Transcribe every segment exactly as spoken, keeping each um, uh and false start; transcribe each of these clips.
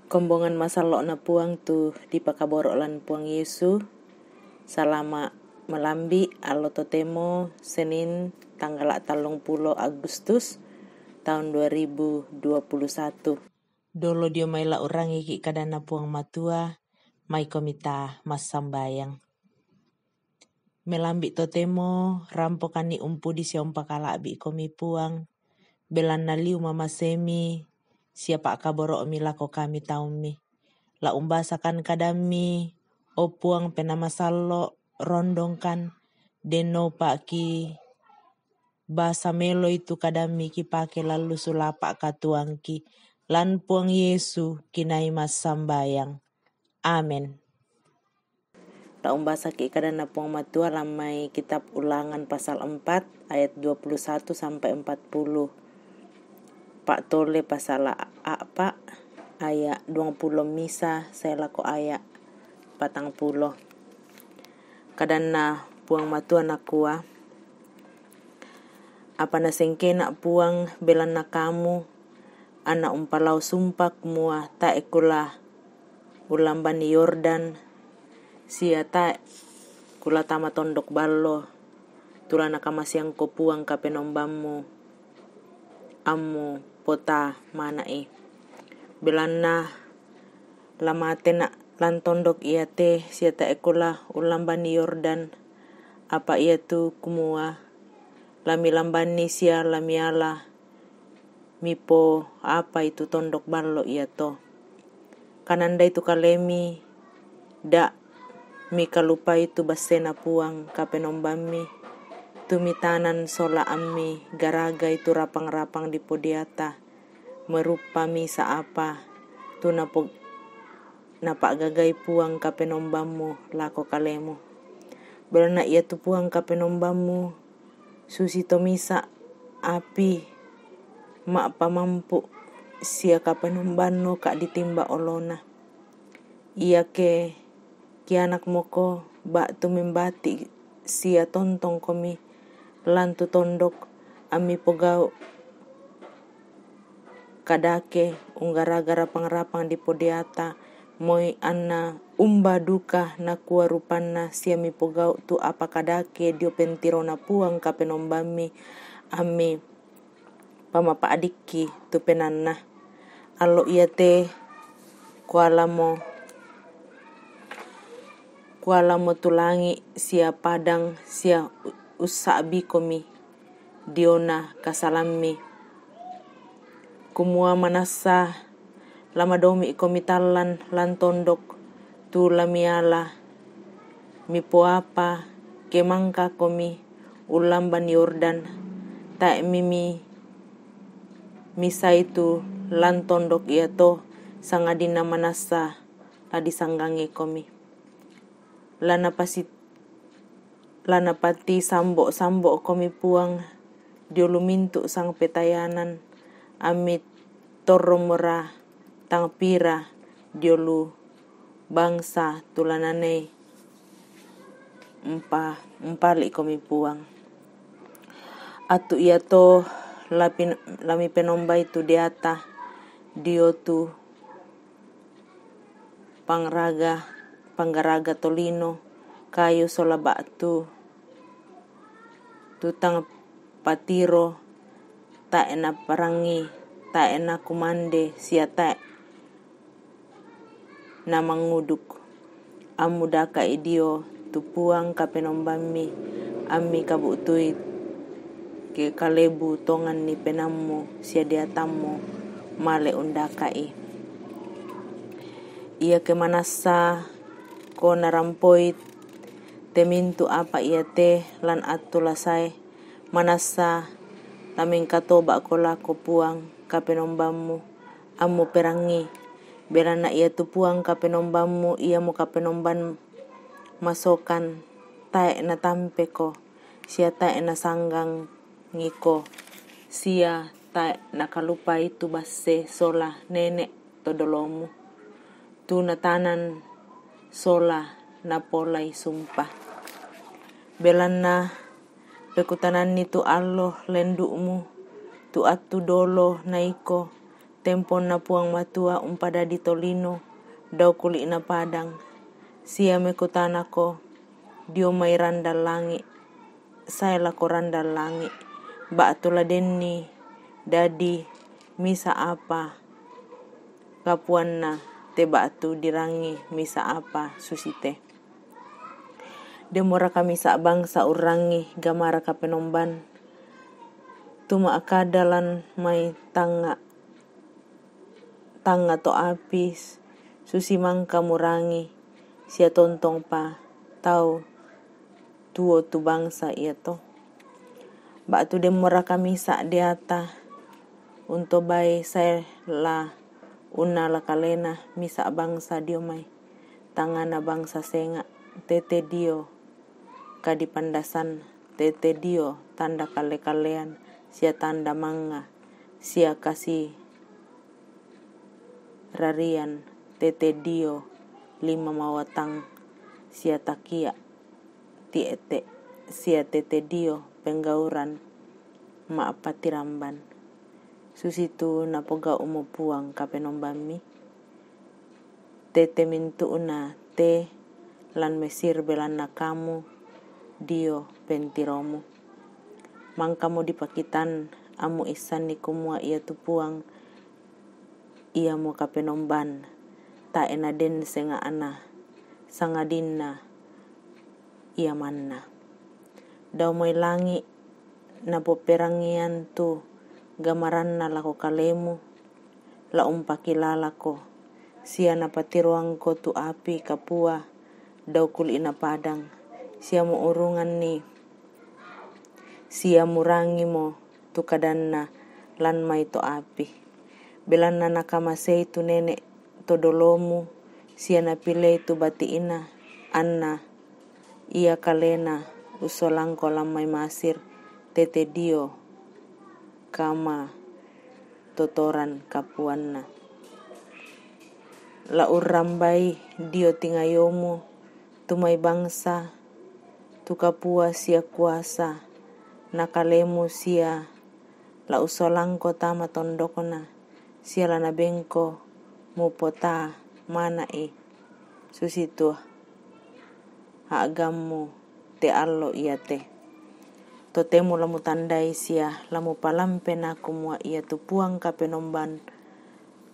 Kombongan masallo'na Puang tu dipakaboro' lan Puang Yesu. Salama' malambi', allo totemo, Senin, tanggala' tallung pulo Agustus, taun dua ribu dua puluh satu. Dolo dio mai la urangiki' kadanna Puang Matua, maikomi ta massambayang. Melambi' totemo rampokanni umpudi sia umpakala'bi'komi Puang, belanna liu mamasemi sia pa'kaboro'mi lako kami taummi. La umbasakan kadammi, o Puang Penaa Masallo', rondongkan, den noupa'ki basa meloi tu kadammi kipake lallu sulapa' katuoangki, lan Puang Yesu kinai massambayang. Amen. La umbasaki' kadanna Puang Matua lan mai kitab Ulangan pasal empat ayat dua puluh satu sampai empat puluh. Pa'tolle pasal a'pa' ayat duang pulo misa sae lako ayat patang pulo. Kadanna Puang Matua nakua, Apa nasengkena' Puang belanna kamu, anna umpalau sumpa kumua tae' kula ullambani Yordan, sia tae' kula tama tondok ballo, tu la nakamaseangko Puang Kapenombammu, ammu pota mana'i. Belanna la matena' lan tondok iate sia tae' kula ullambani Yordan, apa iatu kumua, la milambanni sia la miala mipoapai tu tondok ballo iato. Kanandai tu kalemi, da' mikalupai tu bassena Puang Kapenombammi, tu mitanan sola ammi garagai tu rapang-rapang dipodeata, meruppami sa'apa tu napo-, napa'gagai Puang Kapenombammu lako kalemu. Belanna iatu Puang Kapenombammu susito misa' api ma'pamampu' sia Kapenombanno ka'di timba olona. Iake kianakmoko ba'tu membati' sia tontongkomi lan tu tondok, ammi pogau' kadake unggaraga rapang-rapang dipodeata, moi anna umba duka nakua rupanna sia mipogau' tu apa kadake dio pentirona Puang Kapenombammi, ammi pamapa'dikki tu penaanna. Allo iate kualamo, kualamo tu langi' sia padang sia ussa'bikomi diona kasalammi. Kumua manassa la madomi'komi tallan lan tondok tu la miala mipoapa ke mangkakomi ullamban Yordan, tae' mimi misai tu lan tondok iato, sangadinna manassa la disanggangikomi. La napasi-, la napatisambo'-sambo'komi Puang dio lu mintu' sangpetayanan, ammi torromora tang pira dio lu bangsa tu la nanei umpa-, umpali'komi Puang. Attu iato la pin-, la mipenombai tu deata dio tu pangraga, panggaraga tolino, kayu sola ba'tu tu tang patiro, tae' naparangi, tae' nakumande sia tae' namanguduk. Ammu daka'i dio tu Puang Kapenombammi, ammi kabu'tui ke kalebu tonganni penaammu sia deatammu male undaka'i. Iake manassa ko narampoi te mintu' apa iate lan attu la sae, manassa la mengkatoba'ko lako Puang Kapenombammu, ammu perangi, belanna iatu Puang Kapenombammu iamo Kapenomban masokan, tae' natampeko, sia tae' nasanggangiko, sia tae' nakalupai tu basse sola nene' to dolomu, tu natanan sola napolai sumpa. Belanna pekutananni tu allo lendu'mu, tu attu dolo na iko, Temponna Puang Matua umpadadi tolino dao kuli'na padang, sia mekutana ko dio mai randang langi', sae lako randang langi', ba'tu la denni dadi misa' apa kapuanna, te ba'tu dirangi misa' apa susite. Demmoraka misa' bangsa urrangi gamara Kapenomban, tu ma'kada lan mai tangnga', tangnga' to api, susi mangka murangi, sia tontongpa tau tuo tu bangsa iato? Ba'tu demmoraka misa' deata untobai sae la unnala kalena misa' bangsa dio mai tangngana bangsa senga', tete dio kadipandasan, tete dio tanda kalle-kallean, sia tanda mangnga, sia kasirarian, tete dio lima mawatang, sia takia' tiete, sia tete dio penggauran ma'patiramban, susitu napogau'mo Puang Kapenombammi? Tete mintu'na te lan Mesir, belanna kamu dio pentiromu. Mangkamo dipakitan, ammu issanni kumua iatu Puang iamo Kapenomban, tae' naden senga'na, sangadinna ia manna. Dao mai langi' napoperangian tu gamaranna lako kalemu, la umpakilalako, sia napatiroangko tu api kapua dao kuli'na padang, sia mu'urunganni, sia murangimo tu kadanna lan mai to api. Belanna nakamasei tu nene' to dolomu, sia napilei tu bati'na, anna ia kalena ussolangko lan mai Masir, tete dio kamatotoran kapuanna. La urrambai dio tingayomu tu mai bangsa, tu kapua sia kuasa na kalemu, sia la ussolangko tama tondokna, sia la nabengko mupota mana'i susitu a'gammu te allo iate. Totemo la mutandai sia la mupalampe na kumua iatu Puang Kapenomban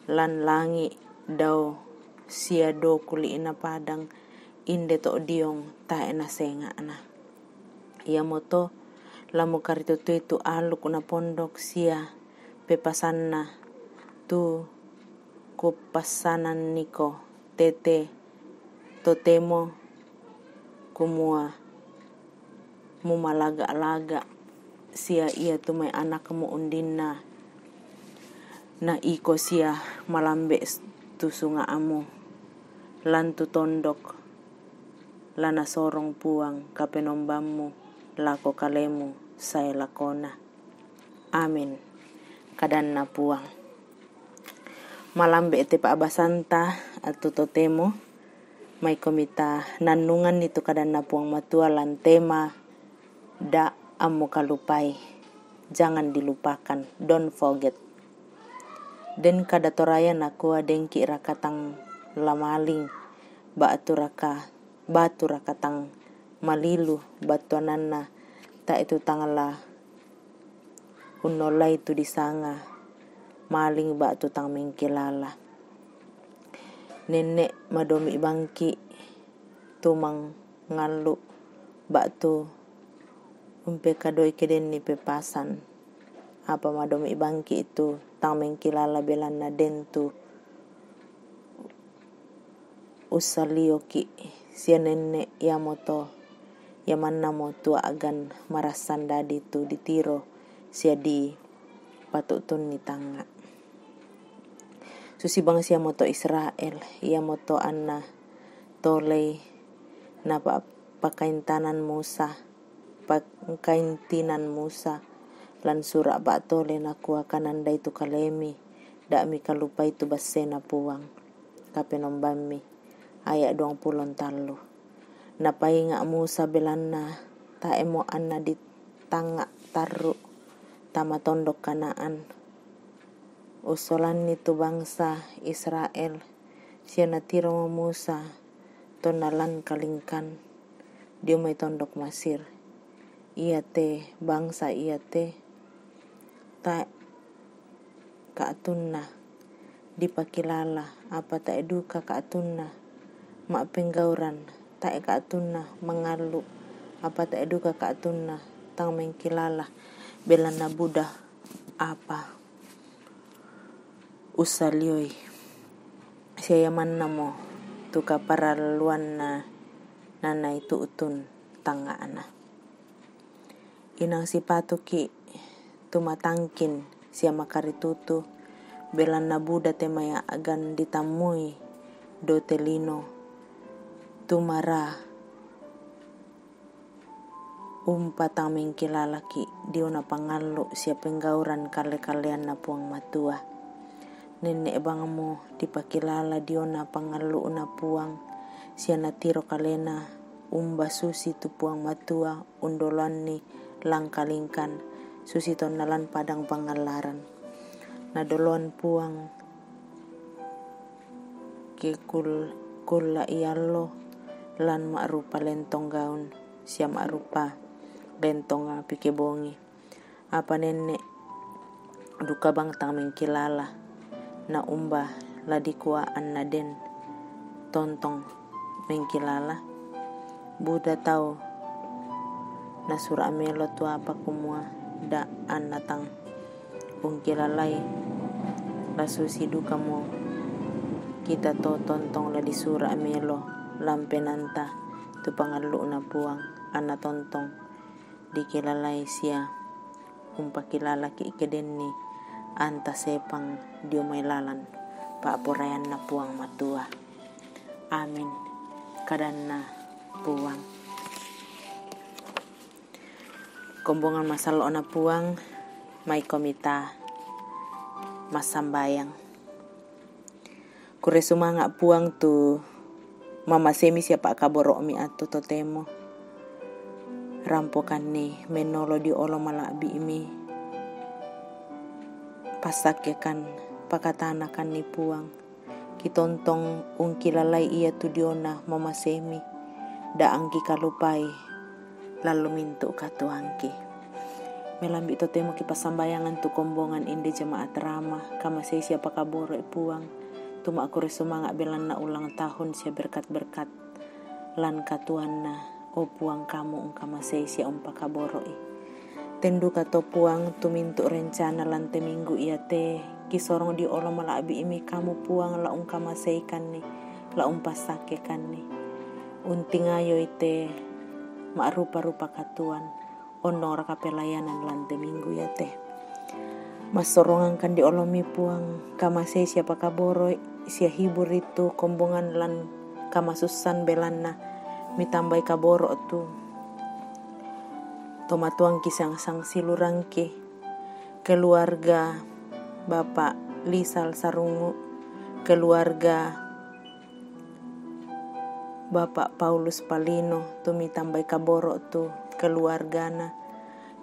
lan langi' dao sia dao kuli'na padang, inde to diong tae' nasenga'na. Iamoto la mukaritutui tu aluk na pondok sia pepasanna, tu kupassananniko tete totemo, kumua mumalaga'-laga' sia iatu mai anakmu undinna na iko sia malambe' tu sunga'mu, lan tu tondok la nasorong Puang Kapenombammu lako kalemu sae lakona. Amin. Kadanna Puang. Malambe' te pa'basanta attu totemo, maikomi ta nannunganni tu kadanna Puang Matua lan tema, da' ammu kalupai, jangan dilupakan, don't forget. Den kada toraya nakua, dengki' raka tang la maling, ba'tu raka, ba'tu raka tang malilu, battuananna tae' tu tang la unnollai tu disanga maling ba'tu tang mengkilala. Nenne' madomi' bangki' tu mangallu' ba'tu umpekadoi kedenni pepasan, apa madomi' bangki' tu tang mengkilala, belanna den tu ussalioki', sia nenne' iamoto, ia mannamo tu a'gan marassan dadi tu ditiro sia dipatu'tunni tangnga'. Susi bangsiamoto Israel, iamoto anna tolei napa'pakaintanan Musa, pakaintinan Musa lan sura' ba'tole, nakua, kanandai tu kalemi, da' mikalupai tu bassena Puang Kapenombammi. Aya' duang pulo tallu. Napainga' Musa belanna tae'mo anna ditangnga' tarru' tama tondok Kanaan. Usolanni tu bangsa Israel, sia natiro mo Musa tonna lan kalingkan dio mai tondok Masir. Iate bangsa iate tae kaatunna dipakilala, apa tae duka kaatunna ma'penggauran, tae kaatunna mangallu, apa tae duka kaatunna tang mengkilala, belanna buda apa ussalioi. Sia iamannamo tu kaparalluanna nanai tu'tun tangnga'na. Inang sipatuki tu matangkin sia makaritutu, belanna buda te mai a'gan ditammui dote lino tu mara umpa tang mengkilalaki diona pangallu sia penggauran kalle-kalleanna Puang Matua. Nenne' bangmo dipakilala diona pangallu'na Puang, sia natiro kalena umba susi tu Puang Matua undoloanni lan kalingkan, susi tonna lan padang pangallaran. Nadoloan Puang ke kul-, kulla iallo lan ma'rupa lentong gaun sia ma'rupa lentong api ke bongi. Apa nenne' duka bang tang mengkilala, na umba la dikua anna den tontong mengkilala? Buda tau nasura' melo tu apa kumua da anna tang ungkilalai, la susi dukamo kita to tontong la disura' melo lan penaanta tu pangallu'na Puang, anna tontong dikilalai sia umpakilalaki ke denni anta sepang dio mai lalan pa'poraianna Puang Matua. Amin. Kadanna Puang. Kombongan masallo'na Puang, maikomi ta massambayang. Kure sumanga' Puang tu mamasemi sia pa'kaboro'mi attu totemo. Rampokanni mennolo dio olo mala'bi'mi. Passakkekan, pakatanakanni Puang. Kitontong ungkilalai ia tu diona mamasemi, da angki kalupai lallu mintu' katuoangki. Melambi' totemo kipassambayangan tu kombongan inde jemaat Rama, kamasei sia pakaboro'i Puang, tu ma'kure sumanga' belanna ulang tahun sia berkat-berkat lan katuoanna, o Puang, kamu ungkamasei sia umpakaboro'i. Ten duka to Puang tu mintu' rencana lan te minggu iate, kisorong dio olo mala'bi'mi kamu Puang la ungkamaseikanni, la umpassakkekanni. Untingayoi te ma'rupa-rupa katuoan, onnoraka pelayanan lan te minggu iate. Massorongangkan dio olomi Puang, kamasei sia pakaboro'i, sia hiburi tu kombongan lan kamasussan belanna mitambai kaboro' tu tomatuangki sang-, sangsilurangki, keluarga Bapak Lisal Sarungu, keluarga Bapak Paulus Palino tu mitambai kaboro' tu keluargana,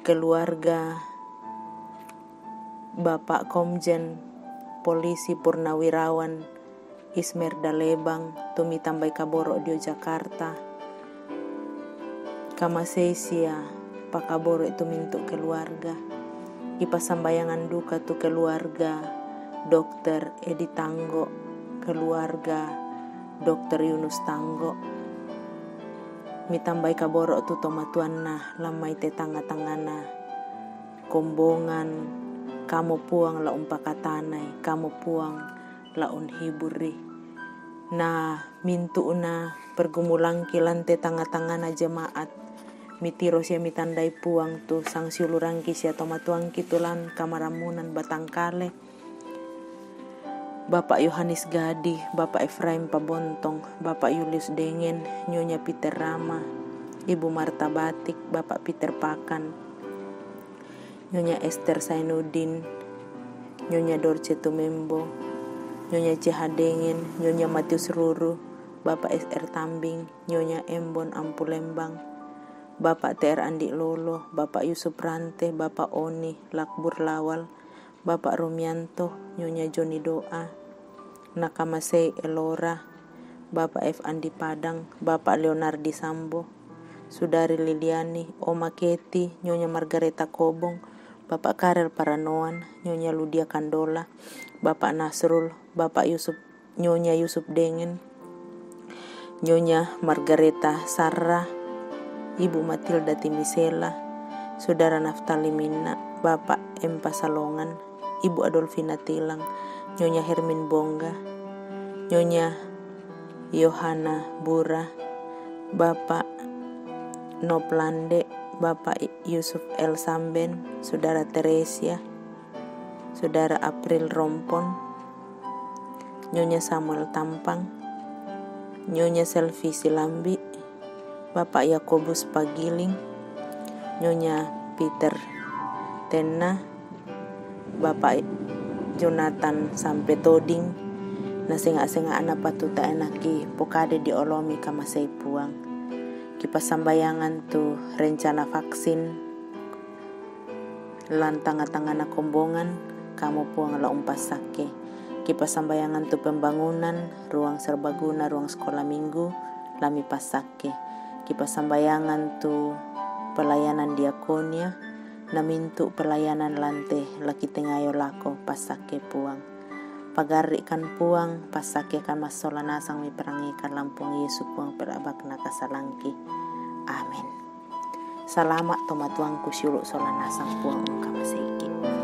keluarga Bapak Komjen Polisi Purnawirawan Ismerda Lebang tu mitambai kaboro' dio Jakarta. Kamasei sia pakaboro'i tu mintu' keluarga. Kipassambayangan duka tu keluarga Dokter Edi Tanggo, keluarga Dokter Yunus Tanggo. Mitambai kaboro' tu tomatuanna lan mai te tangnga-tangngana kombongan, kamu Puang la umpakatanai, kamu Puang la unhiburi. Na mintu'na pergumulangki lan te tangnga-tangngana jemaat, mitiro sia mitandai Puang tu sangsiulurangki sia tomatuangki tu lan kamarammunan batang kale. Bapak Yohanes Gadi, Bapak Efraim Pabontong, Bapak Yulius Dengen, Nyonya Peter Rama, Ibu Marta Batik, Bapak Peter Pakan, Nyonya Esther Sainuddin, Nyonya Dorce Tumembo, Nyonya C H Dengen, Nyonya Matius Ruru, Bapak S R Tambing, Nyonya Embon Ampulembang, Bapak T R Andi Lolo, Bapak Yusuf Rante, Bapak Oni, Lakbur Lawal, Bapak Romianto, Nyonya Joni Doa, Nakamasei Elora, Bapak F Andi Padang, Bapak Leonardi Sambo, Sudari Liliani, Oma Keti, Nyonya Margareta Kobong, Bapak Karel Paranoan, Nyonya Ludia Kandola, Bapak Nasrul, Bapak Yusuf, Nyonya Yusuf Dengen, Nyonya Margareta Sarra, Ibu Matilda Timisela, Sudara Naftali Minna, Bapak M Pasalongan, Ibu Adolfina Tilang, Nyonya Hermin Bongga, Nyonya Yohana Bura, Bapak Noplande, Bapak Yusuf L Samben, Sudara Teresia, Sudara April Rompon, Nyonya Samuel Tampang, Nyonya Selvi Silambi, Bapak Yakobus Pagiling, Nyonya Peter Tenna, Bapak Jonathan Sampe Toding, na senga-senga ana patuta enaki pokade di olomi kamasei Puang. Kipasambayangan tu rencana vaksin lan tanga-tangana kombongan, kamu Puang la umpassake. Kipasambayangan tu pembangunan ruang serbaguna, ruang sekolah minggu, lami passake. Kipasambayangan tu pelayanan diakonia, namintu pelayanan lante laki tengayo lako passake Puang. Pagarrikan Puang, passakekan massola nasang mi perangikan lampung Yesu Puang pelabakna kasalangki. Amin. Salama tomatuangku siulu sola nasang Puang ungkamaseiki.